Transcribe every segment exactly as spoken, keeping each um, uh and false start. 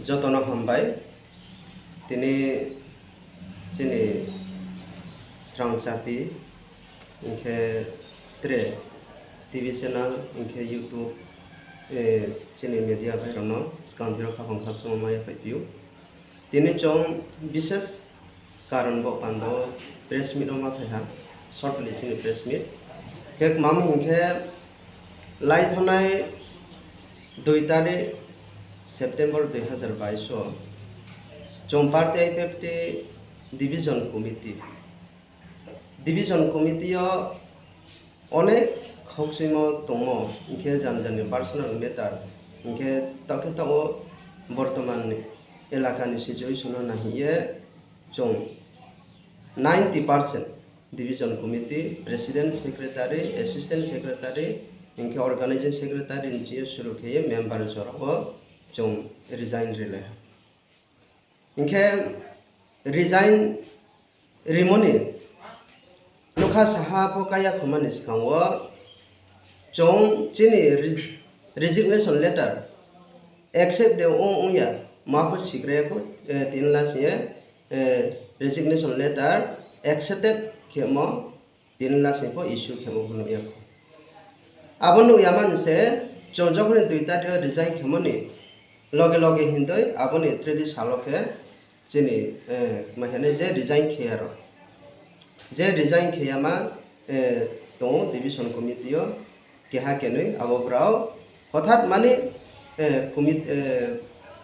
Jotono hambai. Tini chini Srang Chati, hinkhe tre T V channel, hinkhe YouTube, eh, chini media bai rokno swkang thiro khaphang khakchangma maya phaiphio. Tini chwng bises karon bo pando press meet no ma phaiha, shortly chini press meet. Khe mami hinkhe lai thonai dui tarik September dui hazar bais o chwng party I P F T division committee, division committee o onek khokchwimo tongmo, hinkhe jani jani personal matter, hinkhe tokhe tabuk bortoman elakani situation no nahiye chwng ninety percent division committee, president, secretary, assistant secretary, hinkhe organizing secretary ni chini suru khe member jorao chwng resign rilaiha. Hinkhe resign rimoni nokha saha pho kaya khumani swkango chwng chini re-, resignation letter accept de wng wngya ma pho sikraya kho, eh, tin la se, eh, resignation letter accepted khemo tin la se pho issue khemo pho nukya kho. Abo nukya man se chwng jokhoni dui tarik o resign khemoni loge loge hintwi aboni tredisalo khe chini, eh, ma hene je resign kheyarok, je resign kheyama, eh, tongo division committee o keha kenwi abo borok hothat mani, eh, commit-, eh,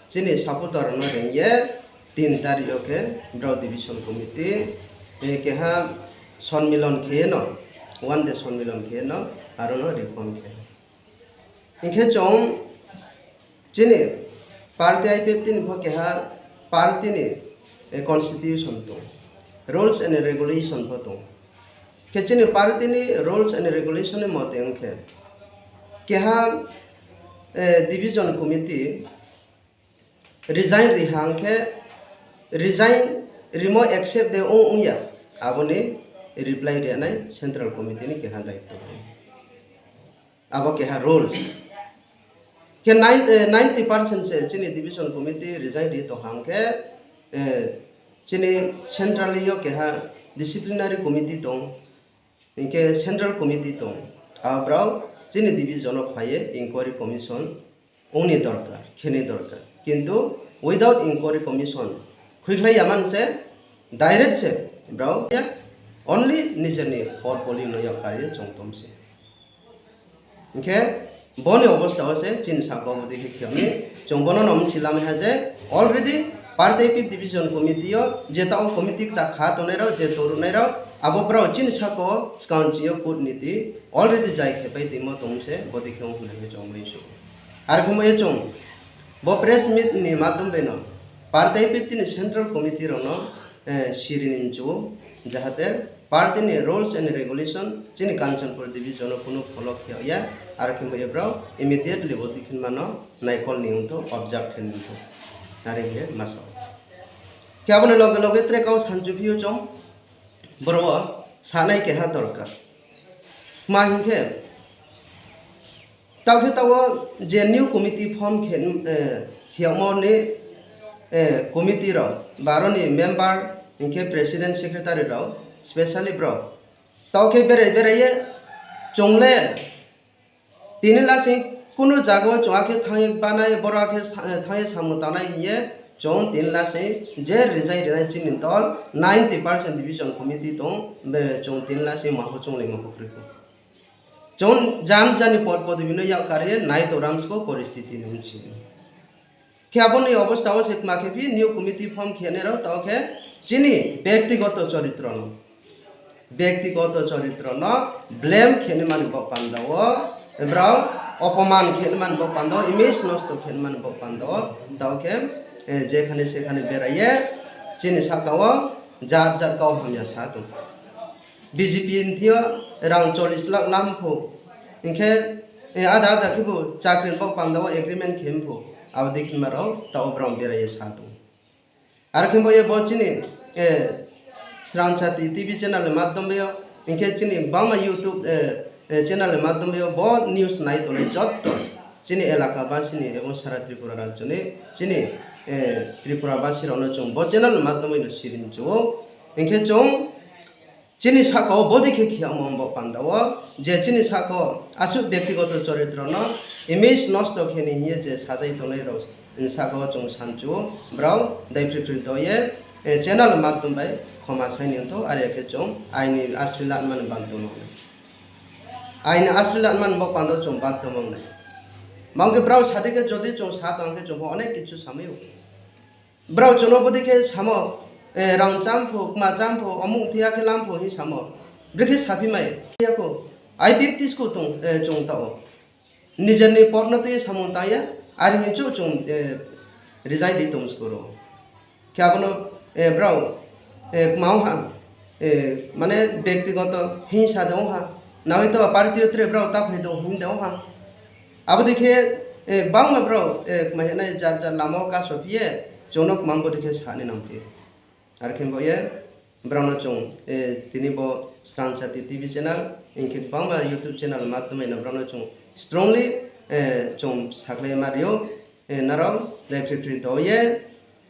chini supporter rokno rengye tin tarik o khe borok division committee, eh, keha sonmilon kheyeno, one day sonmilon kheyeno arono reform khe. Hinkhe chwng chini party I P F T ni pho keha party ni, eh, constitution tong, rules and regulation pho tong. Khe chini party ni rules and regulation ni mote wngkhe keha, eh, division committee resign riha hwnkhe resign rimo accept de wng wngya aboni reply rwnai central committee ni keha daityo. Abo keha rules. Khe nine, eh, ninety percent se chini division committee resign ri tong hang khe, eh, chini centrally yo keha disciplinary committee tong, hinkhe central committee tong. Abo borok chini division o phaiye inquiry commission wngni dorkar, kheni dorkar. Kintu without inquiry commission khuikhlai ya man se, direct se borok ya only nijeni portfolio no yakarwi chongtom se. Hinkhe boni obostha o se chini saka obo dikhe khiyokni chwng bono no mchi lamaiha je already party fifth division committee o je tao committee ta kha tongnai rok je torunai rok abo borok chini saka o swkang chini o kutniti already jai khepai tongmo tong se bo dikhe wng hwnwi chwng bai su. Ar khe mo ye chwng bo press meet ni madhyom bai no party fifth ni central committee rok no, eh, siri ni mchu jahate party ni rules and regulation chini Kanchanpur division o kunu follow khe ya, aro khe mo ebrao immediately bo tikhin mano naikol ni wngtho, observe khe wngtho, are hinkhe masa. Khe aboni loge loge tre kau sanju phiyo chong boro sanai keha dorkar. Ma hinkhe Tao khe tao je new committee form khe, eh, khiyamo ni, eh, committee rok, baro ni member, hinkhe president, secretary rok, specially bro. Tao khe berai berai ye chongle tini lasing kunu jaga o chwng khe thangwi banai, boro khe sa-, thangwi samung tangnai hiye chwng tini lasing je resign rinai chini dol ninety percent division committee tong, be chwng tini lasing mahu chonglai mahu kwrwi kho. Chwng jan jani por podobino yak kariye nai to ramsko poristiti ni mchi. Khe aboni obostha o se tma khe phi new committee form khe nero to khe chini bektigoto choritrono, bektigoto choritrono blame khe ni mani bo panda o, brao opoman khe ni mani bo panda o, image nosto khe ni mani bo panda o, to khe, eh, jekhani sekhani beraye chini saka o jat jat kau hamya sa tong. B J P ni thio rang chollish lakh lam phu, hinkhe, eh, ada ada khe bo chakri ni bok panda o agreement khe phu, abo dei khe ma rok ta o bwrang berai ye sa tong. Aro khe bo ye bo chini, eh, Srangchati T V channel ni madhyom bai o, hinkhe chini bangma YouTube, eh, eh, channel ni madhyom bai o bo news nai tongnai jotto. chini elaka basini ebong sara Tripura rajyoni chini, eh, Tripura basirokno chwng bo channel ni madhyamwi no sirimchuo. Hinkhe chwng chini saka o bodi khe khiyamo bo pandao je chini saka o aswk byaktigoto choritrono image nosto khe ni hiye je sajai tongnai rok saka o chwng sanchuo, brao daiphri phri doye, eh, channel ni madhyam bai khoma saini wngtho, are khe chwng aini asri lanmani bagwi tongo. Aini aswk lanmani bo pando chwng bad tongmani. Mangke brao sadi khe jodi chwng sa tong khe chwng bo onek kichu samio. Brao chwngno bodi khe samo, eh, rang cham pho, kma cham pho, omuk thia khe lam pho hi samo. Bwrwi khe sapi mai. Yako, I P F T school tong, eh, chwng tao. Nijerni porno twi samung tangya, ari hinchu chwng, eh, resign di tong skoro. Khe abono, eh, brao, eh, kma wngha, eh, mane byaktigoto hingsa de wngha, nawi to party o tre brao ta phai do him de wngha. Abo dikhe, eh, bangma brao, eh, kma hinai jat jat lama o kaso phiye, chwngno kma bo dikhe sani nang phiye. Ar khe bo ye, brao no chwng, eh, tini bo Srang Chati T V channel, hinkhe bangma YouTube channel ma tongmai no brao no chwng strongly, eh, chwng saklai ma rio, eh, narao, dai phri phri do ye,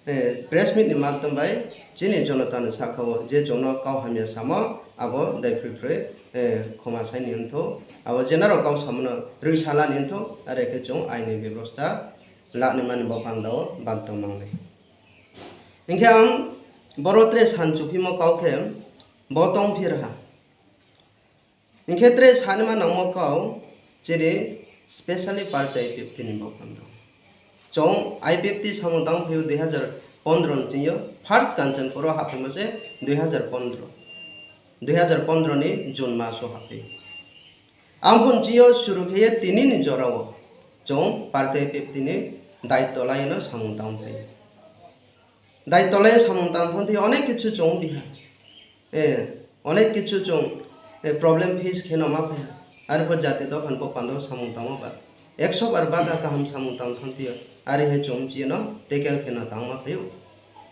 eh, press meet ni madhyam bai chini jonota ni saka o je chwngno kau hamya samo abo dai phri phri, eh, khoma sai ni wngtho. Abo je narao kau samono rwi sala ni wngtho, are khe chwng aini bebosta la ni mani bo panda o bad tong mangnai. Hinkhe ang boro tre san chuphimo kau khe bo tong phir ha. Hinkhe tre sanima nangma kau chini specially party I P F T ni bokhan do. Chong I P F T samung tang phaiyo dui hazar pondro ni chingyo first Kanchanpur o haphaima se dui hazar pondro. Dui hazar pondro ni June maso haphai. Ang phun chingyo suru khe tini ni jora o chong party I P F T ni daityo laino samung tang phai. Dai tole samung tang phon thai onek kichu chong biha. Eh, onek kichu chong, eh, problem face kheno ma phai. Ar pho jati dophan ko pando samung tang ba. Ekso bar bada kaham samung tang thon thai. Ari he chong chi no tekel kheno tang ma phayo.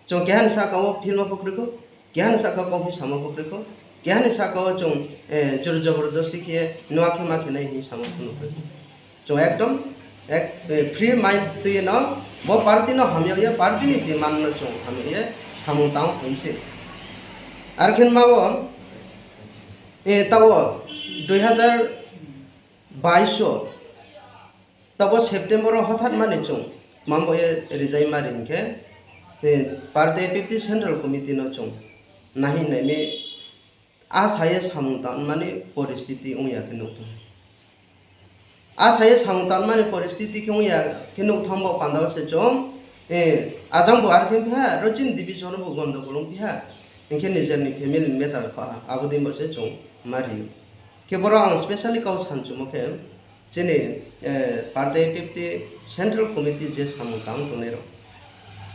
Chong kehan saka o film pokri ko, kehan saka coffee sama pokri ko, kehan saka o chong, eh, jor jabardasti khe noa khe ma khe nai hi sama phun pokri ko. Chong ekdom ek, eh, free mind twi no bo party no hamya ye, party ni demand no chong hamya ye samung tang hwnse. Ar khen ma bo, eh, tabo dui hazar bais o tabo September o hothat mani chong mambo ye resign mari hinkhe, eh, party fifty central committee no chong nahi naimi. A saye samung tanmani poristiti wngya khe nukthang. A saye samung tanmani poristiti khe wngya khe nukthang bo pandao se chwng, eh, ajang bo ar khe phiya, ro chini division bo gondogol wng phiya, hinkhe nijerni family matter kha, abo din bo se chwng mari. Khe borok ang specially kau sanchumo khe, Chini, eh, party fifty Central Committee je samung tang tongnai rok.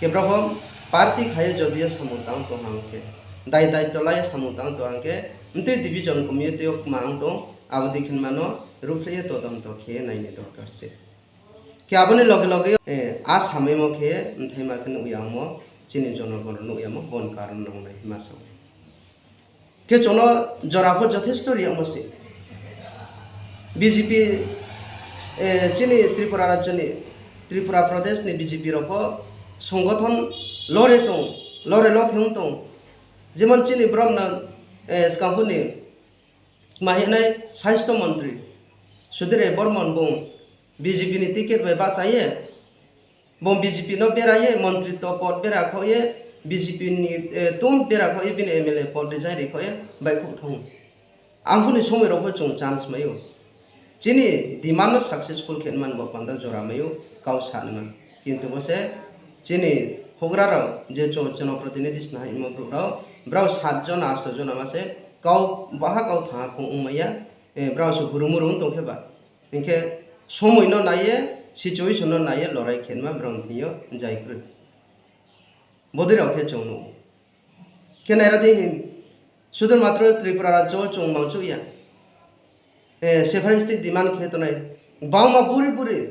Kebra bo party khai jodio samung tang tong hang khe, dai dai tolai samung tang tong hang khe, mtwi division committee o kma ang tong, abo dikhin mano ruphre todonto khe naini dorkar se. Khe aboni loge loge, eh, a samai mo khe mthai ma khe nukya mo, chini jonogon nukya mo, bon karon nong nai ma sao. Khe chwngno jora pho jothesto riyamo se. B J P, eh, chini Tripura rajyoni, Tripura Pradesh ni B J P rok pho songothon lore tong, lore lo thung tong. Jemon chini borok no, eh, swkang phuni ma hinai Swasto Montri Sudhir Rai Barman bung B J P ni ticket bai bachaye, bo B J P no beraye, montritw pod bera khoye, B J P ni, eh, tum bera khoye, bini M L A pod resign ri khoye, bai khuk thango. Amphuni somoi rok pho chwng chance maio. Chini demand no successful khe man bo panda jora maio, kau sa nima. Kintu bo se chini hugra rok je cho-, jonoprotinidhi sna hai mo bru rok, brao sat jona, asto jona ma se kau baha kau tha phung wng maya, eh, brao se huru muru wng tong khe ba. Hinkhe somoi no naiye, situation no naiye lorai khenma borok thwio jai kwrwi. Bodui rok khe chwng nugo. Khe nairadi hin, sudhu matro Tripura rajyo chwng mangchukya. Eh, separatist demand khe tonai. Bangma buri buri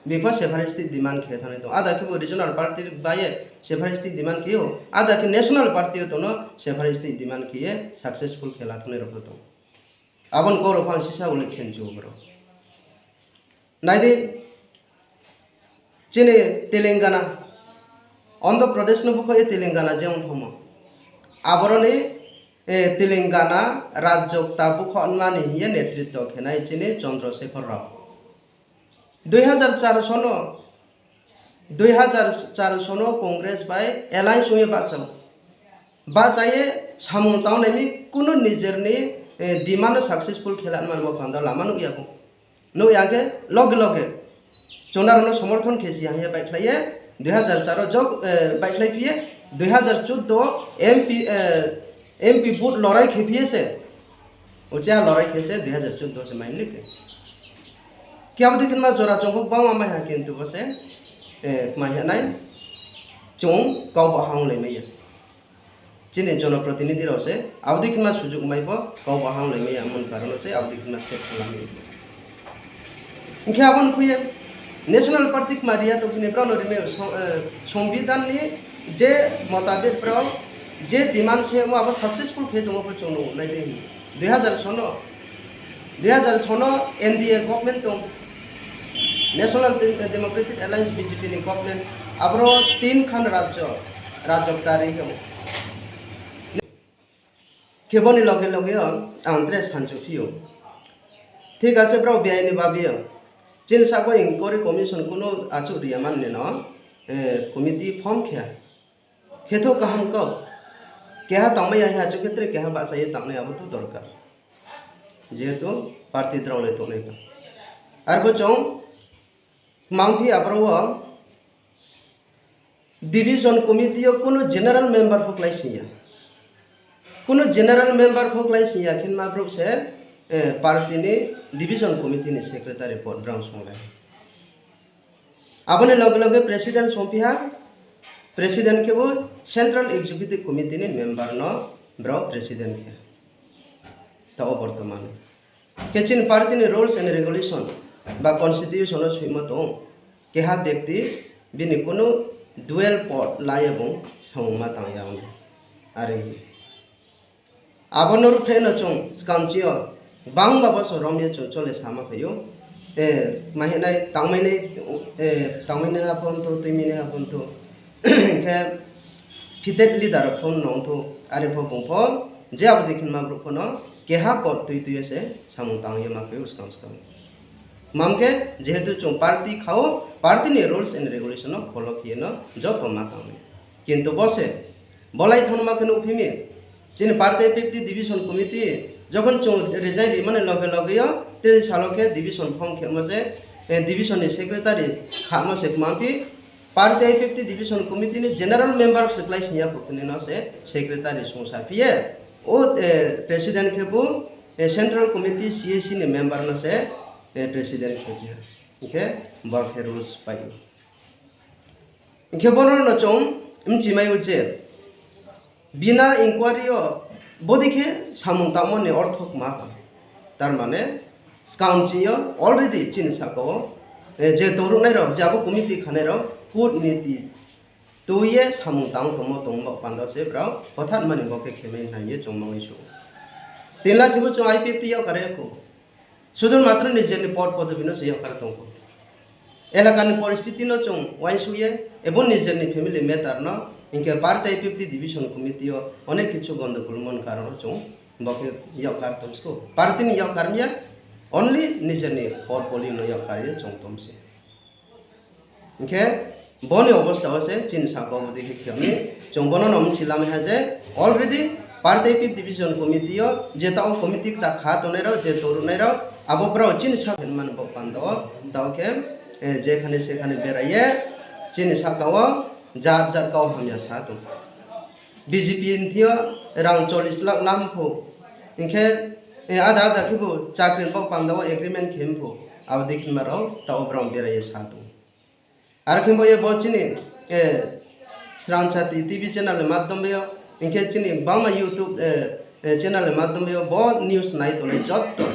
bipha separatist demand khe tonai to. Ada khe bo regional party baye separatist demand khe o. Ada khe national party o tono separatist demand khe ye successful khe la tonai rok to. Aboni kok rok phano sisa ulikh khe nukjago borok. Naidi, Chini Telangana, Andhra Pradesh no bukho e Telangana je wng thangmo. Aboroni, eh, Telangana rajyokta bukho wngmani hiye netritto khenai chini Chandrasekhar Rao. Dui hazar char sono, dui hazar char sono Congress bai alliance wngwi bachao. Bachaye samung tangnaimi kunu nijerni, eh, demand no successful khelanmani bo panda lama nukya kho. Nukya khe loge loge chonarokno somorthon khe si hanya baikhlaiye dui hazar char o jok, eh, baikhlai phiye dui hazar chuddo M P, eh, M P vote lorai khe phiye se. Uche a lorai khe se dui hazar chuddo se mai mili khe. Khe aboni khe ma jora chongbo bangma mai ha kintu bo se, eh, mai hanai chung kau bo hang lai maya. Chini jonoprotinidhi rok se abdi khima sujuk mai bo kok bahang lai maya mon karon se abdi khima step khalam. Hingkhe aboni khuye National Party kma riya tong chini brao no rimai song-, eh, Songbidan ni je motabek brao je demand se mo abo successful khe tongo pho chwng nai de. Dui hazar sono, dui hazar sono N D A government tong, National Dem-, Democratic Alliance B J P ni government, abro tin khan rajyo, rajyo tari khe. Khe boni loge loge o ang tre sancho phio. Thik ase bro, B I ni babi o. Chini sabo inquiry commission kuno achuk riya manni no, eh, committee form khe. Khe tho kaham kok. Keha tangmai ya, ya, chukhe tre keha bachaye tangnai abo tho dorkar. Jehetu party draw le tongnai ta. Arbo chong mangphi abro o division committee o kuno general member pho klai siya. Kuno general member pho klai siya khin ma bro se, eh, party ni division committee ni secretary pod brang songlai. Aboni loge loge president songphiha, president khe bo Central Executive Committee ni member no bro president khe. Ta o bortoman. Khe chini party ni rules and regulation ba constitution o swima tong. Keha bekti bini kunu dual pod laiya bung samung ma tang ya. Are. Abono rwpheno chwng swkangchio bangba bosor romya chwng chole sama phaio. Eh, mahinai tangmainai, eh, tangmainai aphonto, twimainai aphonto. Hinkhe fitted leader phone nongtho, aripho bungpho, je abodi khinma borok phano keha pot twi twi se samung tangya ma phaio swkang swkang. Mamkhe jehetu chwng party khao, party ni rules and regulation no follow khiyeno joto ma tangnai. Kintu bose, bolai thangma khe nukphimi, chini party fifty division committee, jokhon chwng resign rimani loge loge o, tei salo khe division form khemo se, eh, division ni secretary khamo se kwmampi, party fifty division committee ni general member se klai singya kho khwni no se secretary songsa phiye, o, eh, president khe bo, eh, central committee C A C ni member no se, eh, president khe phiya. Hinkhe bo khe rules pai. Hinkhe bono no chwng mchimai o je, bina inquiry o bodi khe samung tangmani ortho kma ba? Tar mane, swkang chini o already chini saka o, eh, je torunai rok, je abo committee khanai rok, kut niti twiye samung tang tongmo tongmo panda se brao hothat mani bo khe khemai naiye chwng mangwi su. Tinla sibo chwng I P F T yakarya kho. Sudhur matro nijerni pod podobi no se yakarwi tongkho. Elakani poristiti no chwng uansukye, ebo nijerni family matter no, hinkhe party fifty division committee o onek kichu gondogol mon karon chwng bo khe yakar tongsko. Party ni yakar ya, only nijerni portfolio no yakarwi chwng tomse. Hinkhe boni obostha o se chini saka o bodi khe khiyokni chwng bono no mchi lamai ha je already party fifth division committee o je ta o committee ta kha tongnai rok je torunai rok abo brao chini sak hinmani bo panda o ta o khe, eh, jekhani sekhani beraiye chini saka o jat jat kau hamya sa tong. B J P ni thio rang chollish lakh lam pho. Hinkhe, eh, ada ada khe bo chakri bok panda o agreement khe pho. Abo dei khe ma rok ta o brao beraiye sa tong. Aro khe bo ye bo chini, eh, Srang Chati T V channel ni madhyom bai o, hinkhe chini bangma YouTube, eh, eh, channel ni madhyom bai o bo news nai tongnai jotto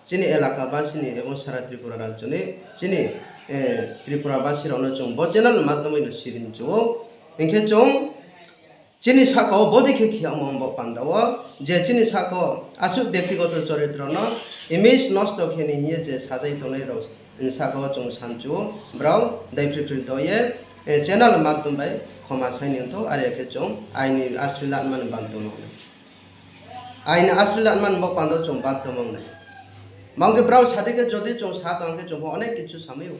chini elaka basi ni ebong sara Tripura rajyo ni chini, eh, Tripura basi rok no chwng bo channel ni madhyom bai no sirimchu o. Hinkhe chwng chini saka o bodi khe khiyamo bo panda o je chini saka o aswk byaktigoto choritro no image nosto khe ni hiye je sajai tongnai rok Saka o chwng sanchu brao daiphri phri doye, eh, channel madhyam bai khoma saini wngtho, are khe chwng aini asri lanmani bantomo wngnai. Aini asri lanmani bo pando chwng bantomo wngnai. Mangke brao sadi khe jodi chwng sa tong khe chwng bo onek kichu samwi o.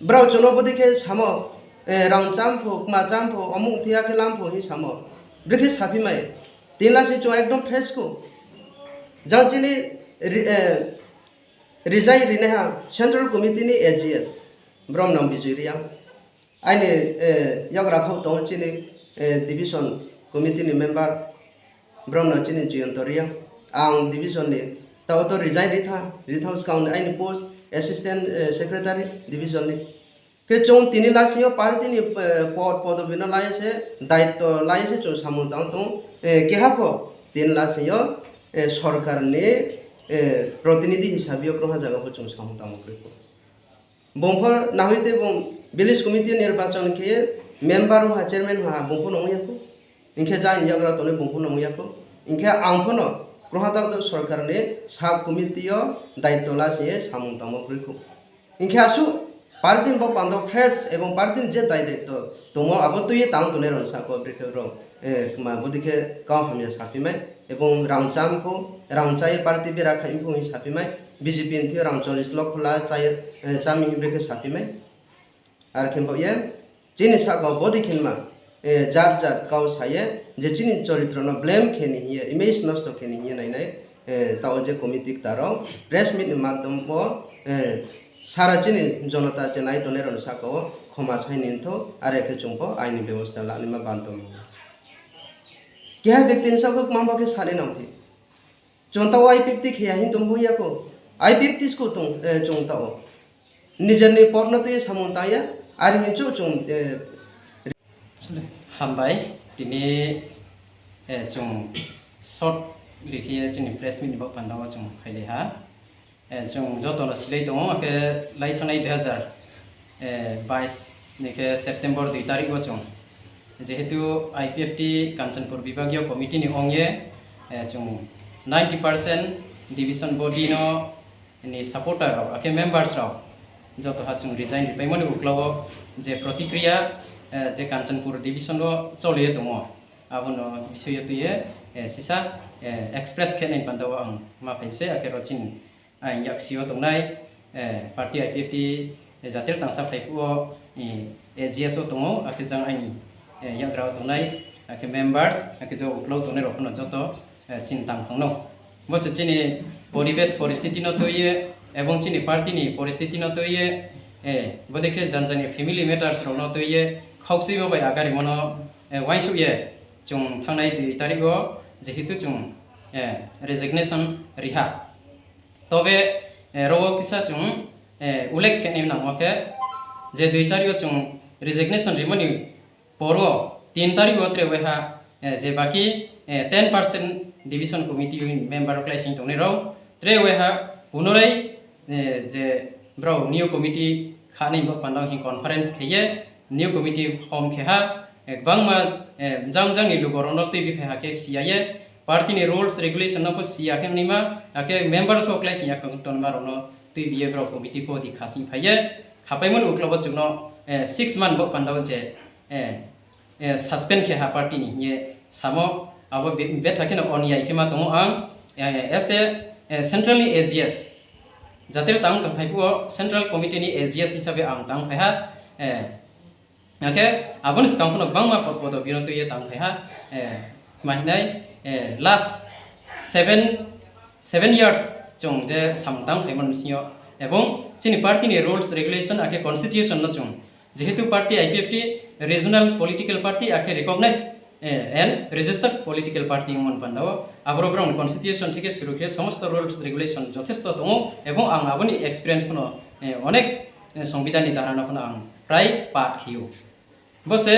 Brao chwngno bodi khe samo, eh, rang cham pho, kma cham pho, omuk thia khe lam pho hi samo. Bwrwi khe saphimai. Tin lasi chwng ekdom fresh kho. Jang chini ri-, eh, resign rinaiha Central Committee ni A G S, Bromnang Bijoy Reang. Aini, eh, yagra phao tongo chini, eh, Division Committee ni member, Bromnang chini Jayanta Reang. Ang division ni, tao to resign ritha, ritha swkang aini post Assistant, eh, Secretary division ni. Khe chwng tini lasio party ni, eh, pod, podobi no laiya se, daitto laiya se chwng samung tang tongo. Eh, keha pho tini lasio, eh, sorkar ni, eh, protinidhi hisabe o kwbangma jaga pho chwng samung tangma kwrwi kho. Bung pho nahui tei bung village committee nirbachon khe member wngkha, chairman wngkha, bung pho nongya kho. Hinkhe jang yagra tonwi bung pho nongya kho. Hinkhe ang phono kwbangma tak sorkar ni sub committee o daitto laiya se samung tangma kwrwi kho. Hinkhe aswk party ni bo pando fresh ebong party ni je dai daitto tongo abo twiwi tang tongnai rok saka o bwrwi khe rok, eh, kma bwdwi khe kau hamya sapimai ebong rang cham kho, rang chai party bera khai wngkho hwnwi sapimai. B J P ni thwi rang chollish lokho la chai, eh, chami hwnwi bwrwi khe sapimai. Ar khe bo ye chini saka o bodi khenma, eh, jat jat kau saye je chini choritrono blame khe ni hiye, image nosto khe ni hiye nai nai, eh, tao je committee kwtaro press meet ni madhyamo, eh, sara chini jonota je nai tongnai rokni saka o khoma sai ni wngtho, are khe chwng pho aini bebosta lanima bantomo. Keha byakti ni saka o kwmang bo khe sanai nang phi. Chwng tao I P F T kheya hin tong buya ko. I P F T sko tong, eh, chwng tao. Nijerni porno twi samung tangya, ari hin chu chwng, eh, Hambai, tini, eh, chwng short likhiye chini press meet ni bok pandao chwng phailaiha. Eh, chwng jotono silai tongo, khe lai thangnai dui hazar, eh, bais ni khe September dui tarikh o chwng. Jehetu I P F T Kanchanpur Bibhagiya Committee ni ongye, eh, chwng ninety percent division body no ni supporter rok, akhe members rok joto ha chwng resign ripaimani uklao je protikriya, eh, je Kanchanpur division o choliye tongo, abono bisoyo twiye, eh, sisa, eh, express khe nai pandao ang ma phaibse, akhe ro chini Aini yaksio tongnai, eh, party I P F T, eh, jatir tangsa phaiphuru, eh, A G S o tongo, akhe jang aini, eh, yagra o tongnai, akhe members, akhe jo uklok tongnai rok phano joto, eh, chini tangphangno. Bo se chini poribesh poristiti no twiye, ebong chini party ni poristiti no twiye, eh, bodekhe jani jani family matters rok no twiye, khaukchwi bo bai agari mono, eh, uansukye, chwng thangnai dui tarikh o, jehetu chwng, eh, resignation riha. Tobe, eh, ro o kisa chwng, eh, ullekh khe nai nangma khe, je dui tarikh o chwng resignation rimani poro tin tarikh o tre waiha, eh, je baki, eh, ten percent division committee member rok khlaising tongnai rok tre waiha punorai, eh, je brao new committee khanai bo pandao hin conference khaiye, new committee form khe ha, eh, kwbangma, eh, jang jang ni lugo rok no twi bi phai ha khe siya ye, party ni rules regulation no pho siya khe nima, akhe members o khlai siya khe tonma rok no twi bi ye brao committee pho di khasing phai ye, khapai mani uklok o chwng no, eh, six month bo pandao je, eh, eh, suspend khe ha party ni ye samo abo be-, betha khe no on yai khe ma tongo ang, eh, as a, eh, central ni A G S. Jatir tang tong phai phuo central committee ni A G S hisabe ang tang phai ha, eh, Hake aboni swkang phano bangma pod-, podobi no twiwi tang phai ha, eh, ma hinai, eh, last seven, seven years chwng je samung tang phaimani bisingo, ebong chini party ni rules, regulation, hake constitution no chwng, jehetu party I P F T regional political party, hake recognized, eh, and registered political party wngmani pandao, aborok borokni constitution theke suru khe somosto rules, regulation jothesto tongo, ebong ang aboni experience phano, eh, onek, eh, songbidan ni dara no phano ang prai pat khio. Bo se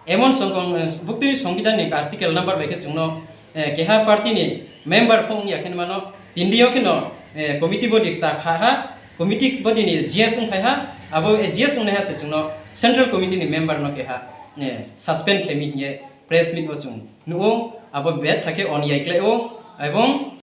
emon songkong, eh, buktui songbidan ni article number bai khe chwngno, eh, keha party ni member phung ya khe mano tindeo khe no, eh, committee body ta kha ha, committee body ni G S wng phai ha, abo, eh, G S wng nai ha se chwngno central committee ni member no keha, eh, suspend khe mi hiye press meet o chwng nugo, abo bet thake on yai klai o, ebong